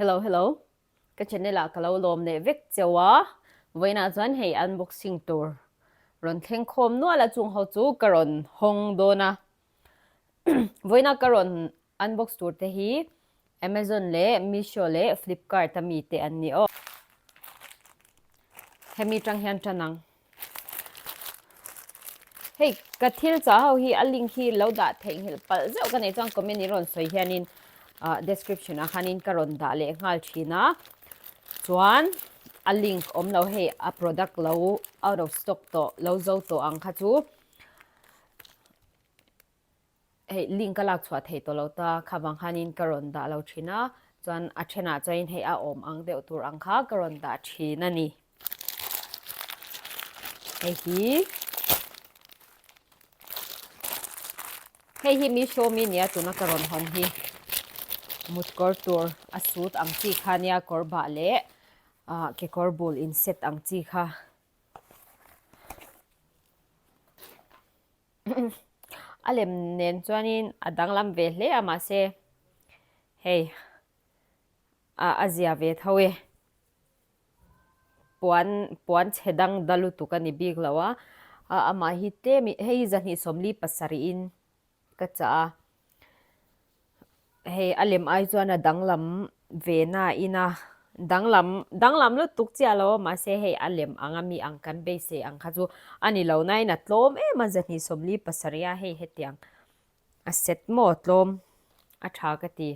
Hello hello ka channel ah ka lo lawm leh vek cheu a vawiinah chuan hei unboxing tur rawn thleng khawm nual a chung ho chu ka rawn hawng dawn a vawiina ka rawn unbox tur te hi Amazon leh Meesho leh Flipkart a mi te an ni aw hemi tang hian tan ang. Hei ka thil chah ho hi a link hi lo dah theihnghilh palh zeuh ka nei chuan comment in rawn sawi hianin ah description ah khanin ka rawn dah leh nghal thin a chuan a link awm lo hei a product lo out of stock tawh lo zo tawh ang kha chu Hei link ka lak chhuah thei tawh lo ta, kha vang khanin ka rawn dah lo thin a, chuan a thenah chuanin hei a awm ang deuh tur ang kha ka rawn dah thin a ni. Hei hi hei hi mi show mi nia tuna ka rawn hawn hi mut kawr tur a suit ang chi kha nia kawr bah leh ah kekawr bul in set ang chi kha. A lem nen chuanin a danglam ve hle a mahse hei a zia ve tho e. Puan puan chhe dang da lutuk a ni bik lo a, amah hi tlem hei hi zahnih sawmli pasarih in ka chah a. Hei a lem ai chuan a danglam ve na in a danglam danglam lutuk chiah lo a mahse hei a lem ang a mi ang kan beisei ang kha chu a ni lo na in a tlawm em a zahnih sawmli pasarih a hei hetiang a set maw tlawm a tha ka ti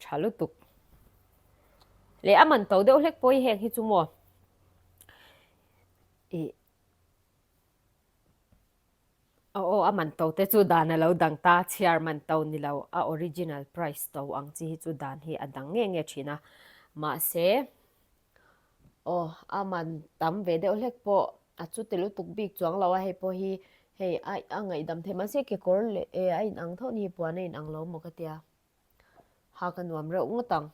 tha lutuk leh a man to deuh hlek pawh hi heng hi chu maw ih. Aw aw a man to te chu dan a lo dang ta, chhiar man to ni lo, a original price to ang chi hi chu dan hi a dang nge nge thin a, mahse aw a man tam ve deuh hlek pawh a chu ti lutuk bik chuang lo a, hei pawh hi hei a a ngaihdam theih mahse kekawr leh e a inang tho ni hi puan a inang lo maw ka tia, ha ka nuam reuh ngawt ang.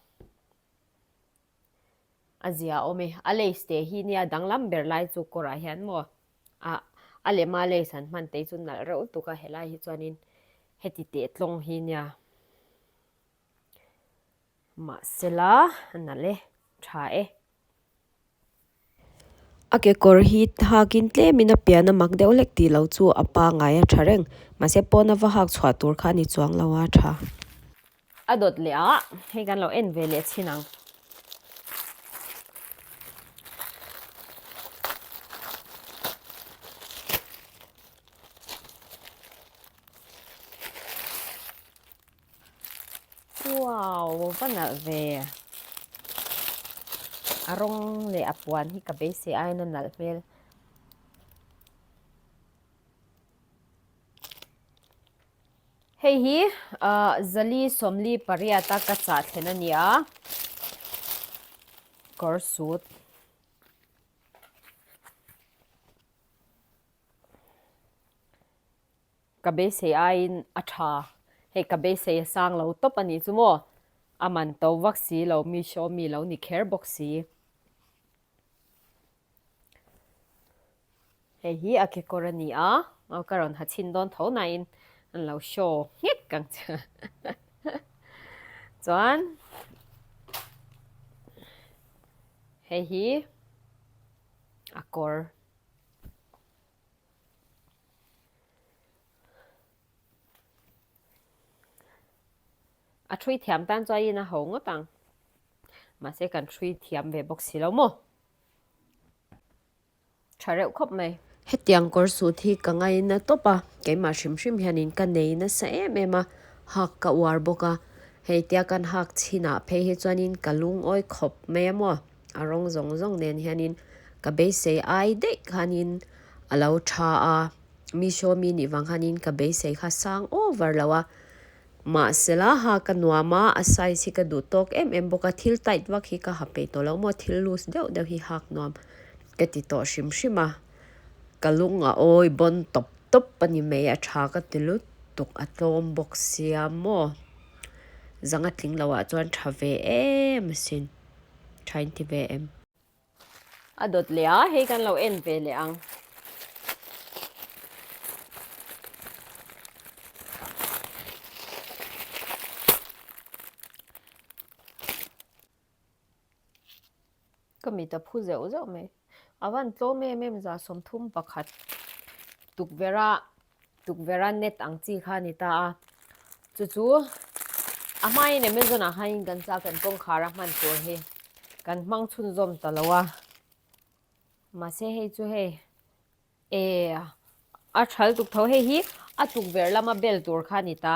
A zia awm e. A lace te hi nia danglam ber lai chu kawrah hian maw ah a lema lace an hman te hi chu nalh reuh lutuk a helai hi chuanin heti teh tlawng hi nia mahsela a nalh e tha e. A kekawr hi hakin tlemin a pian a mak deuh hlek tih loh chu a pangai a tha reng mahse pawn a va hak chhuah tur kha a ni chuang lo a tha. A dawt leh a, hei kan lo en ve leh chhin ang. Wow, va nalh ve. A rawng leh a puan hi ka beisei aiin a nalh hmel. Hei hi Zali sawmli pariata ka chah thlen a ni a, kawr sut. Ka beisei aiin a tha. Hei ka beisei a sang lo tawp a nih chu maw? A man to vak si lo, mi show mi lo ni kher bawk si. Hei hi a kekawr a ni a, aw ka rawn ha chhin dawn tho nain an lo show nghek ang che. Chuan hei hi a kawr. A thui thiam tan chuan a ho ngawt ang. Mahse kan thui thiam ve bawk si lo maw? Tha reuh khawp mai. Hetiang kawr sut hi ka ngaina tawp a, keimah hrim hrim hianin ka nei nasa em em a, hak ka uar bawk a, hei tia kan hak chhinah phei hi chuanin ka lungawi khawp mai a maw, a rawng zawng zawng nen hianin ka beisei ai daih khanin a lo tha a, mi show mi nih vang khanin ka beisei kha sang over lo a, Mahsela ha ka nuam a, a size hi ka duh tawk em em bawk a, thil tight vak hi ka ha peih tawh lo maw, thil loose deuh deuh hi hak nuam ka ti tawh hrim hrim a, ka lung a awi bawn tawp tawp a ni mai, a tha ka ti lutuk, a tlawm bawk sia maw, zanga tling loh ah chuan tha ve em asin, tha in ti ve em. A dawt leh a, hei kan lo en ve leh ang. Ka mit a phu zeuh zeuh mai. A van tlawm em em 31 tukverh a tukverh a net ang chi kha a ni ta a. Chu chu a hmain Amazon ah khanin kan chak kan kawngkhar a hman tur hi kan hmang chhunzawm ta lo a. Mahse hei chu hei E a thal tuk tho hei hi a tukverh lama bel tur kha a ni ta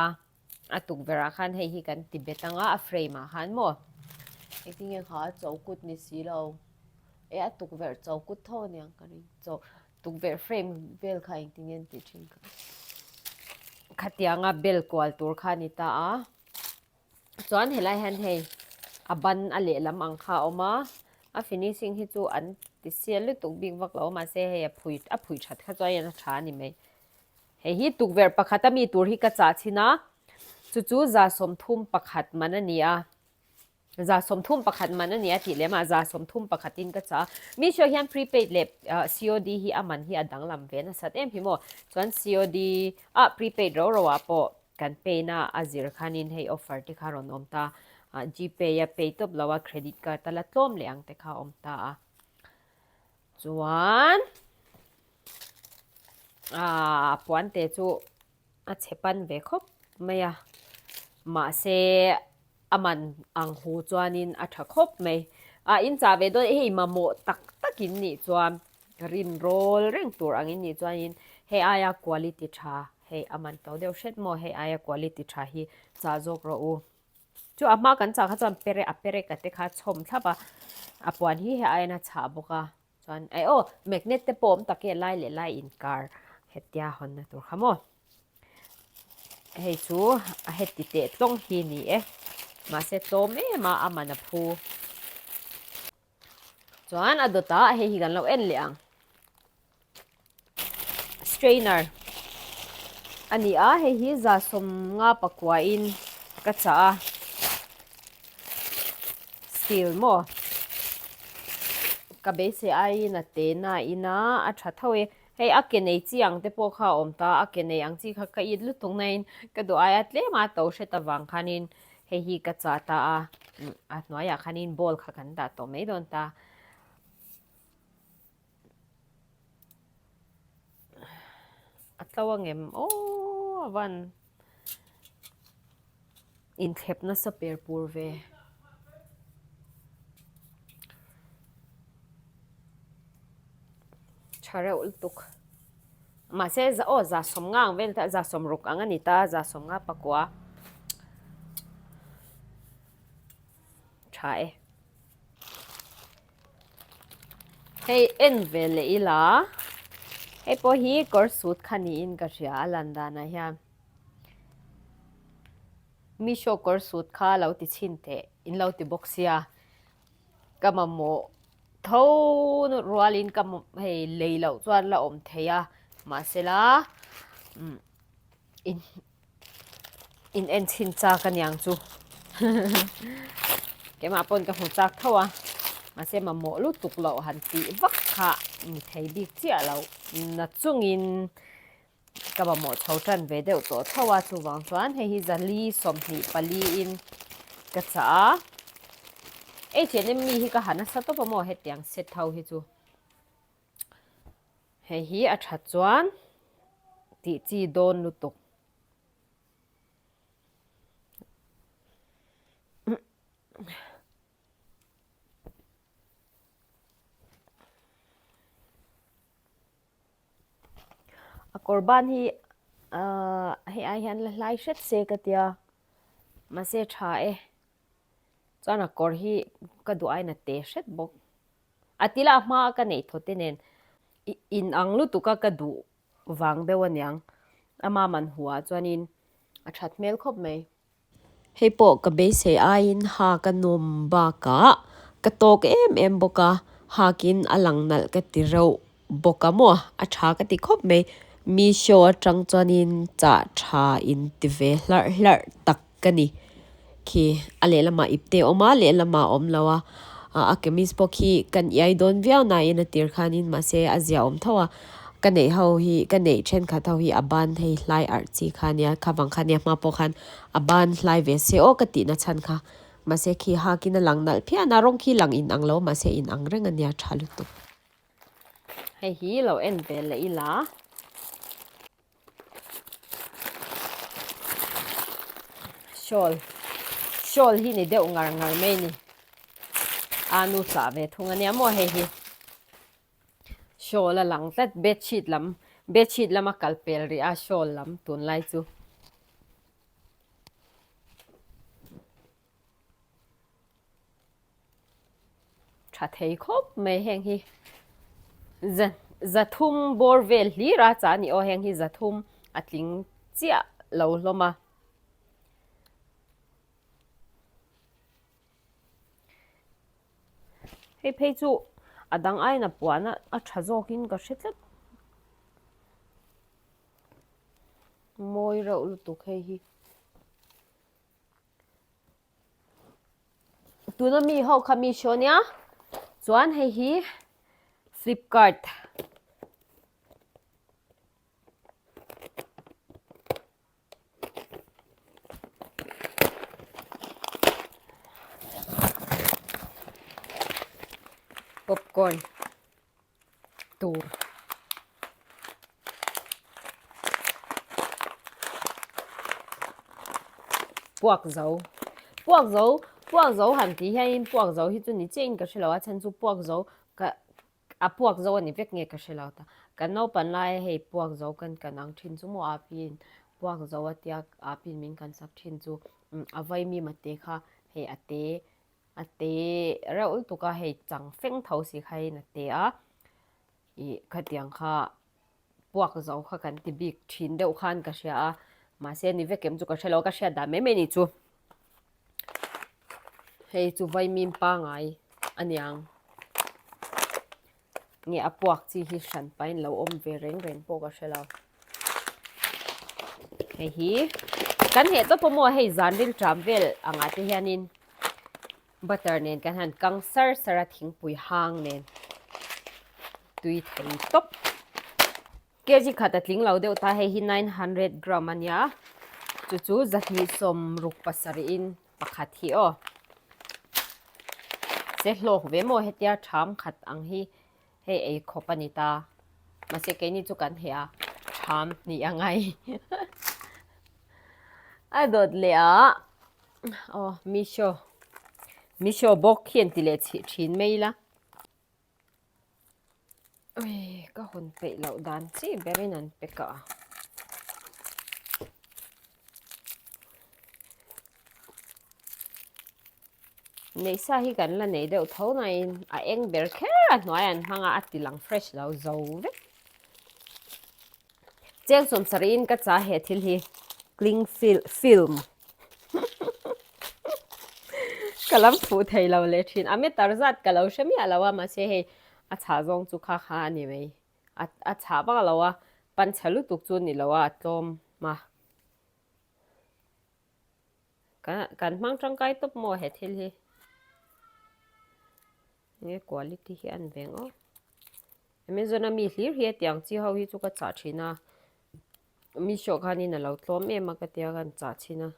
a tukverh ah khan hei hi kan ti bet ang a a frame ah khan maw engtin nge kha a cho kut ni si lo e a tukverh cho kut tho a niang ka ring cho tukverh frame vel kha engtin nge an tih thin kha khatianga bel kual tur kha a ni ta a. Chuan helai hian hei a ban a lehlam ang kha a awm a, a finishing hi chu an ti sial lutuk bik vak lo a mahse hei a phui a phui that kha chuan a tha a ni mai. Hei hi tukverh pakhat a mi tur hi ka chah chhin a, chu chu 31 man a ni a, 31 man a ni a tih lem ah 31 in ka chah a. Meesho hian prepaid leh COD hi a man hi a danglam ve nasat em hi maw, chuan COD ah prepaid ro ro ah pawh Kan pay na a zir khanin hei offer te kha rawn awm ta a, Gpay a pay tawp lo a, credit card a la tlawm leh ang te kha awm ta a. Chuan a puan te chu a chhe pan ve khawp mai a, mahse a man ang hu chuanin a tha khawp mai. A in chah ve dawn hei mamawh tak tak in nih chuan rin rawl reng tur ang in nih chuanin hei aia quality tha Hei a man to deuh hret maw hei aia quality tha hi chah zawk rawh u. Chu a hma kan chah kha chuan pere a perek a te kha chhawm thlap a, a puan hi hei aiin a chhah bawk a, chuan eh aw magnet te pawh awm tak e lai leh lai inkar hetia hawnna tur kha maw. Hei chu a heti teh tlawng hi ni e, mahse tlawm em a a man a phu. Chuan a dawtah hei hi kan lo en leh ang. Strainer a ni a, hei hi 59 in ka chah a, steel maw ka beisei aiin a te na in a, a tha tho e, hei a ke nei chi ang te pawh kha a awm ta, a ke nei ang chi kha ka it lutuk na in ka duh aia tlem a to hret avang khanin hei hi ka chah ta a, a hnuaiah khanin bowl kha kan dah tawh mai dawn ta. A tlo angem aw a van inthlep nasa per pur ve. Tha reuh lutuk mahse aw 90 ang vel ta 60 ang a ni ta 59 tha e. Hei en ve leh ila hei pawh hi kawr sut kha niin ka hria a lan danah hian Meesho kawr sut kha lo ti chhin teh in lo ti bawk sia ka mamawh tho rualin ka hei lei loh chuan la awm thei a mahsela umm in. In en chhin chak a niang chu keimah pawn ka hmu chak tho a mahse mamawh lutuk loh han tih vak kha ni thei bik chiah lo na chungin ka mamawh chho tan ve deuh tawh tho a chuvang chuan hei hi 424 in ka chah a H and M mi hi ka ha nasa tawp a maw hetiang set ho hi chu. Hei hi a that chuan tih chi dawn lutuk. A kawr ban hi ahh hei ai hian la hlai hret se ka tia mahse tha e chuan a kawr hi ka duh aiin a te hret bawk. A ti lah hma ka neih thaw te nen in ang lutuk a ka duh vang deuh aniang ama man huah chuanin a that hmel khawp mai. Hei pawh ka beisei aiin ha ka nawm bakah ka tawk em em bawk a, hakin a lang nalh ka ti reuh bawk a maw a tha ka ti khawp mai. Meesho atang chuanin chah tha in ti ve hlarh hlarh tak ka ni. Khi a lehlamah ipte a awm a, lehlamah a awm lo a, a kamis pawh khi kan iai dawn viau nain a tir khanin mahse a zia awm tho a, ka neih ho hi ka neih thenkhat ho hi a ban hei hlai arh chi kha nia kha vang kha nia hma pawh khan a ban hlai ve se aw ka tihna chhan kha. Mahse khi hakin a lang nalh phian a, rawng khi lang inang lo mahse inang reng a nia tha lutuk. Hei hi lo en ve leh ila. Shawl shawl hi ni deuh ngar ngar mai ni. A nu chah ve thung a nia maw hei hi. Shawl a lang tlat bedsheet lam bedsheet lama kal pel rih a shawl lam tunlai chu. Tha thei khawp mai heng hi za zathum bawr vel hlir a chah a ni aw heng hi zathum a tling chiah lo hlawm a. Hei phei chu a dang aiin a puan a a tha zawkin ka hre tlat. Mawi reuh lutuk hei hi. Tuna mi ho kha mi show nia chuan hei hi Flipkart popcorn tur. Puak zo puak zo puak zo han tih hianin puak zo hi chu ni chiahin ka hre lo a chhan chu puak zo ka a puak zo a ni vek nge ka hre lo ta kan naupan laia hei puak zo kan kan ang thin chu maw a piin puak zo a tia a piin min kan sak thin chu a vaimim a te kha hei a te A te reuh lutuk a, hei chang feng tho si kha in a te a, ih khatiang kha puak zo kha kan ti bik thin deuh khan ka hria a, mahse ni vek em chu ka hre lo, ka hriat dan mai mai ni chu. Hei chu vaimim pangai a niang. Nge a puak chi hi hran pahin lo awm ve reng reng pawh ka hre lo. Hei hi kan heh tawp pawh maw hei zan ril ṭam vel angah te hianin butter nen kan han kang sar sar a thingpui hang nen tui thei tawp. Kg khat a tling lo deuh ta hei hi 900 gram a nia chu chu 267 in pakhat hi aw se hlawk ve maw hetia tham khat ang hi hei ei khawp a ni ta mahse keini chu kan heh a tham hnih a ngai a dawt leh a aw Meesho Meesho bawk hian ti leh chhih thin mai ila. Ui ka hawn peih loh dan chi berin an pe ka a. Neih sa hi kan la nei deuh tho nain a eng ber kher a hnuai an hmang a a ti lang fresh lo zo vek. Cheng sawmsarih in ka cha he thil hi cling film ka lam fuh thei lo leh thin a meter zat ka lo hre miah lo a mahse hei a chhah zawng chu kha kha a ni mai a a chhah vak lo a pan chhe lutuk chu ni lo a a tlawm a ka kan hmang tangkai tawp maw he thil hi nge quality hi an veng aw. Amazon a mi hlir hi hetiang chi ho hi chu ka chah thin a, Meesho khanin a lo tlawm em a ka tia ka han chah thin a,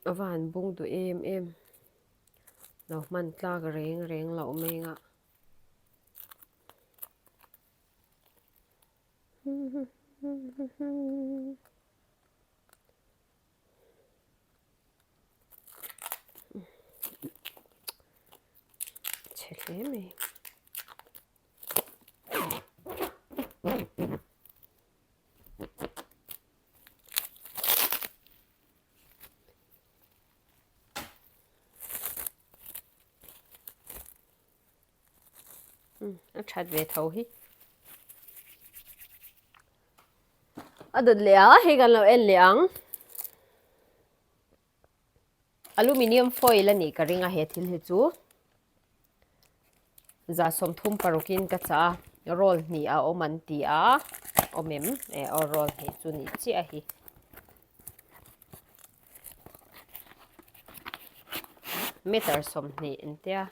a va han bung duh em em, lo hman tlak reng reng loh mai anga. Chhe hle mai. A that ve tho hi. A dawt leh a, hei kan lo en leh ang. Aluminium foil a nih ka ring a he thil hi chu. Za 36 in ka chah a, roll hnih a awm an ti a, awm em? E aw roll hnih chu nih chiah hi. Meter 20 an tia.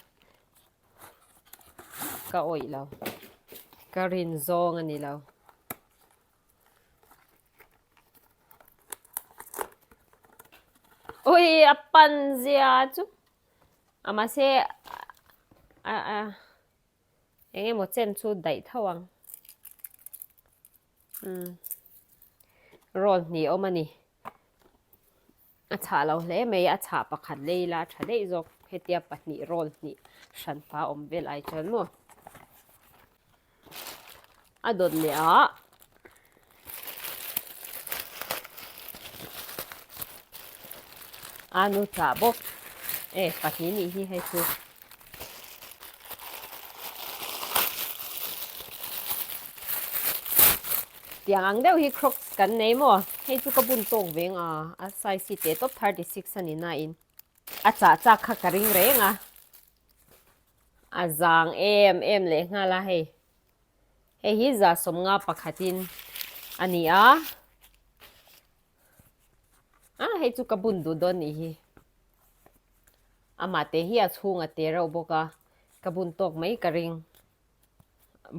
Ka awih lo. Ka rin zawng a ni lo. Ui a pan zia chu a mahse a a eng emaw chen chu daih tho ang umm roll hnih awm a ni a chhah lo hle mai a chhah pakhat lei la tha daih zawk hetia pahnih roll hnih hran fa awm vel ai chuan maw. A dawt leh a. A nu chah bawk. E pahnih nih hi hei chu. Tiang ang deuh hi crocs kan nei maw? Hei chu ka bun tawk veng a, a size hi teh tawp 36 a ni na in. A chah chak kha ka ring reng a. A zang em em leh nghal a hei. Hei hi za sawmnga pakhatin a ni a. A hei chu ka bun duh dawn nih hi. Amah te hi a chhung a te reuh bawk a, ka bun tawk mai ka ring.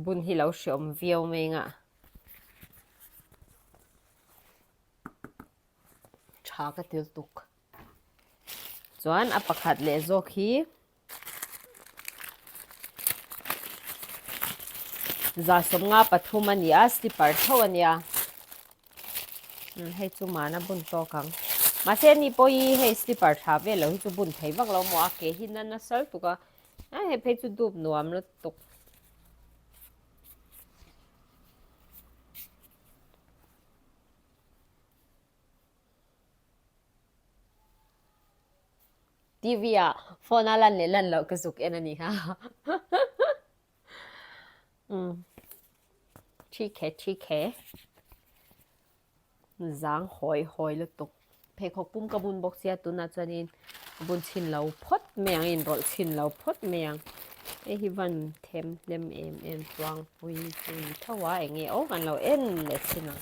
Bun hi lo hreawm viau mai ngah. Tha ka til tuk. Chuan a pakhat leh zawk hi 353 a ni a, slipper tho a nia. Hei chu mana bun tawk ang. Mahse ni pawh hi hei slipper tha vel lo hi chu bun thei vak lo maw a ke hi na nasa lutuk a. Hei phei chu dup nuam lutuk. TV ah phone a lan leh lan loh ka zuk en a ni kha. Umm thik he thik he. Zang hawi hawi lutuk. Pheikhawk pum ka bun bawk sia tunah chuanin bun chhin lo phawt mai ang inrawlh chhin lo phawt mai ang. Hei hi van them hnem em em chuang pui pui tho a eng nge aw kan lo en leh chhin ang.